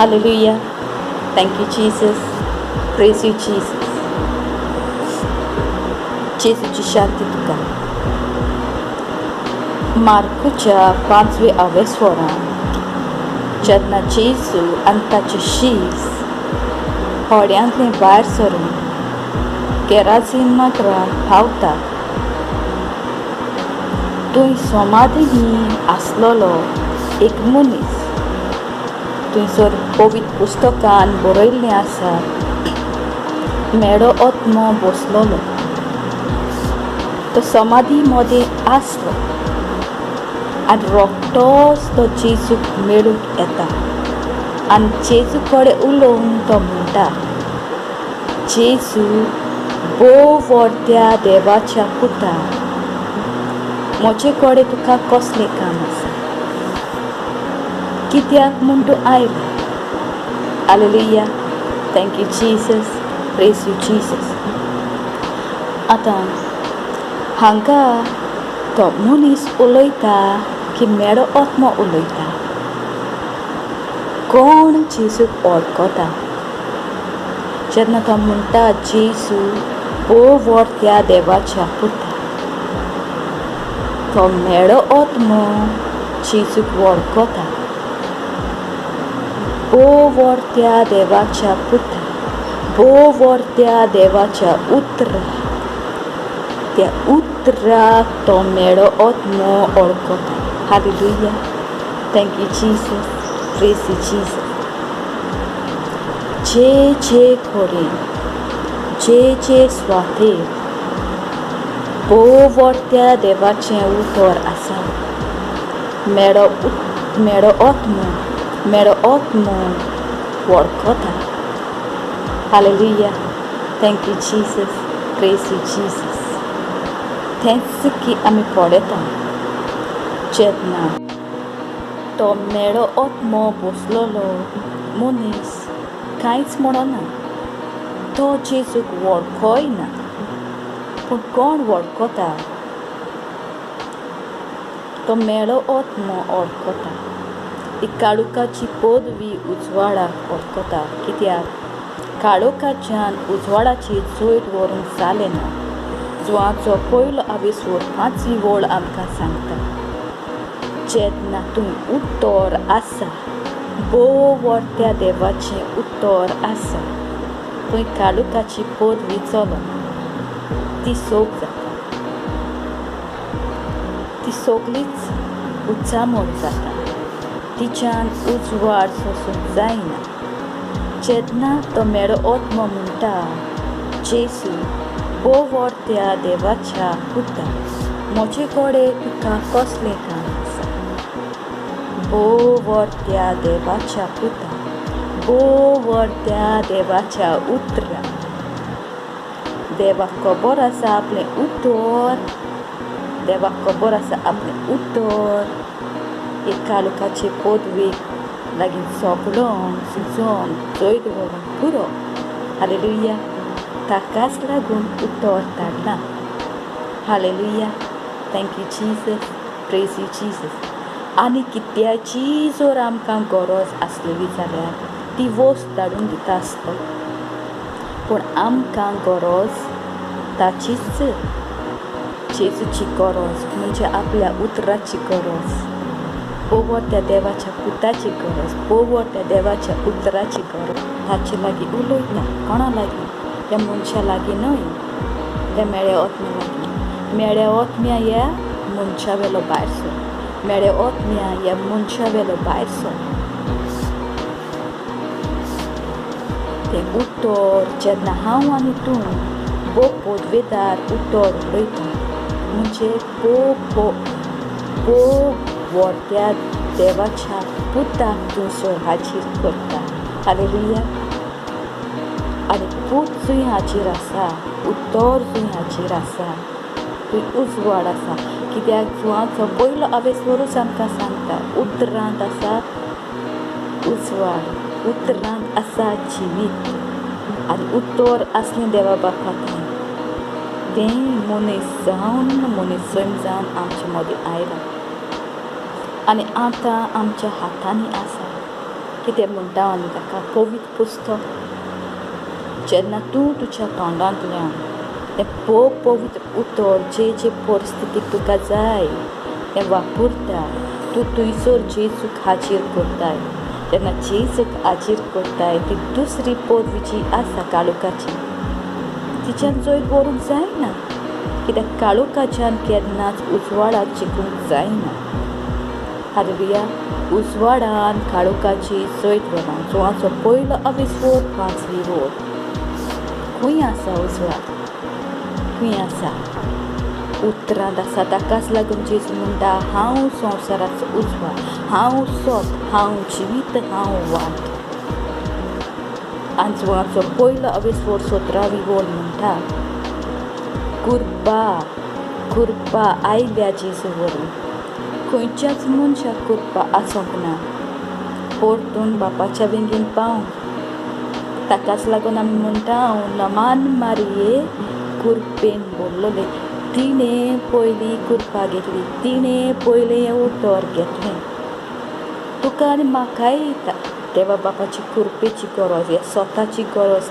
Hallelujah. Thank you Jesus. Praise you Jesus. जेजूची शांती तुका. मार्कूच्या 5वे आवेस्वरान जेन्ना जेजू आनी ताचे शीस होड्यांतले भायर सरून गेराझीन नगरांत पावता, थंय समाधीनी आसलेलो एक मनीस, थंयसर पवित्र पुस्तकान बरयल्लें आसा, मेडो आत्मो बसलेलो. तो समाधी मदें आसलो आनी रोखडोच तो जेजूक मेळूंक येता आनी जेजू कडेन उलोवन तो म्हणटा, जेजू भोव व्हडत्या देवाच्या पुता, म्हजे कडेन तुका कसलें काम आसा, कित्याक म्हूण तूं आयला? Hallelujah. Thank you Jesus. Praise you Jesus. आतां हांगा तो मनीस उलयता की मेडो आत्मो उलयता. कोण जेजूक वळखता? जेन्ना तो म्हणटा जेजू भोव व्हडत्या देवाच्या पुता, तो मेडो आत्मो जेजूक वळखता. भोव व्हडत्या देवाच्या पुता, भोव व्हडत्या देवाच्या उतरा, त्या उतराक तो मेडो आत्मो वळखता. Hallelujah. Thank you Jesus. Praise you Jesus. जे जे कडेन जे जे स्वातेर भोव व्हडत्या देवाचें उतर आसा, मेडो मेडो आत्मो मेडो आत्मो वळखता. Hallelujah. Thank you Jesus. Praise you Jesus. तेंच की आमी पळयता जेन्ना तो मेडो आत्मो बसलेलो मनीस कांयच म्हणना, तो जेजूक वळखोय ना. पूण कोण वळखता? तो मेळो आत्मो वळखता. ती काळोखाची पदवी उजवाडाक वळखता. कित्याक काळोखाच्यान उजवाडाची जैत व्हरूंक जालें ना. जुवाचो पयलो आवेस्वर 5वी वळ आमकां सांगता, जेन्ना तूं उतर आसा, भोव व्हडत्या देवाचें उतर आसा, थंय काळोखाची पदवी चलना, ती सोग जाता, ती सगळीच उचामोड जाता, तिच्यान उजवाड सोसूंक जायना. जेन्ना तो मेडो आत्मो म्हणटा, जेजू भोव व्हडत्या देवाच्या पुता, म्हजे कडेन तुका कसलें काम आसा? भोव व्हडत्या देवाच्या पुता, भोव व्हडत्या देवाच्या उतरा, देवाक खबर आसा आपलें उतर, देवाक खबर आसा आपलें उतर एक काळोखाचे पदवेक लागीं सोंपडोन सुजोन जैत व्हरूंक पुरो. हालेलुया. ताकाच लागून उतर धाडलां. Hallelujah. Thank you Jesus. Praise you Jesus. आनी कित्याची जर आमकां गरज आसलेली जाल्यार ती वस्त धाडून दिता आसलो, पूण आमकां गरज ताचीच, जेजूची गरज, म्हणजे आपल्या उतराची गरज, भोव त्या देवाच्या पुताची गरज, भोव त्या देवाच्या उतराची गरज. ताचे लागीं उलयता. कोणा लागीं? त्या मनशा लागीं न्हय, त्या मेळ्या आत्म्या लागीं. मेळ्या आत्म्या ह्या मनशा वेलो भायर सर, मेळ्या आत्म्या ह्या मनशा वेलो भायर सर. तें उतर जेन्ना हांव आनी तूं भोव पदवेदार उतर उलयता, म्हणजे भोव भोव व्हडत्या देवाच्या पुताक तूं सर हाजीर करता. हालेलुया. आनी पूत जंय हाजीर आसा, उतर जंय हाजीर आसा, थंय उजवाड आसा. कित्याक जुवाचो पयलो आवेस्वरूच आमकां सांगता, उतरांत आसा उजवाड, उतरांत आसा जिवीत. आनी उतर आसलें देवा बापा थंय, तें मनीस जावन मनीस सैम जावन आमचे मदीं आयलां आनी आतां आमच्या हातांनी आसा. कितें म्हणटा आमी ताका पवित्र पुस्तक. जेन्ना तूं तुज्या तोंडांतल्यान तें पवित्र उतर जे जे परिस्थितीक तुका जाय तें वापरता, तूं थंयसर जेजूक हाजीर करताय. जेन्ना जेजूक हाजीर करताय ती दुसरी पदवी जी आसा काळोखाची तिच्यान जैत व्हरूंक जायना, कित्याक काळोखाच्यान केन्नाच उजवाडाक जिखूंक जायना. हालेलुया. उजवाडान काळोखाची जैत व्हरना. जुवाचो पयलो अविस्वोर 5वी वोर. खंय आसा उजवाड? खंय आसा? उतरांत आसा. ताकाच लागून जेजू म्हणटा, हांव संवसाराचो उजवाड, हांव सत, हांव जिवीत, हांव वाट. आनी जुवाचो पयलो अविस्वोर 17वी वोर म्हणटा, कृपा कृपा आयल्या जेजू वरवीं. खंयच्याच मनशाक कृपा आसूंक ना परतून बापाच्या वेंगेन पावंक. ताकाच लागून आमी म्हणटा, नमान मारये कृपेन भरलेले. तिणें पयलीं कृपा घेतली, तिणें पयलें उतर घेतलें. तुका आनी म्हाकाय देवा बापाची कृपेची गरज, ह्या स्वताची गरज.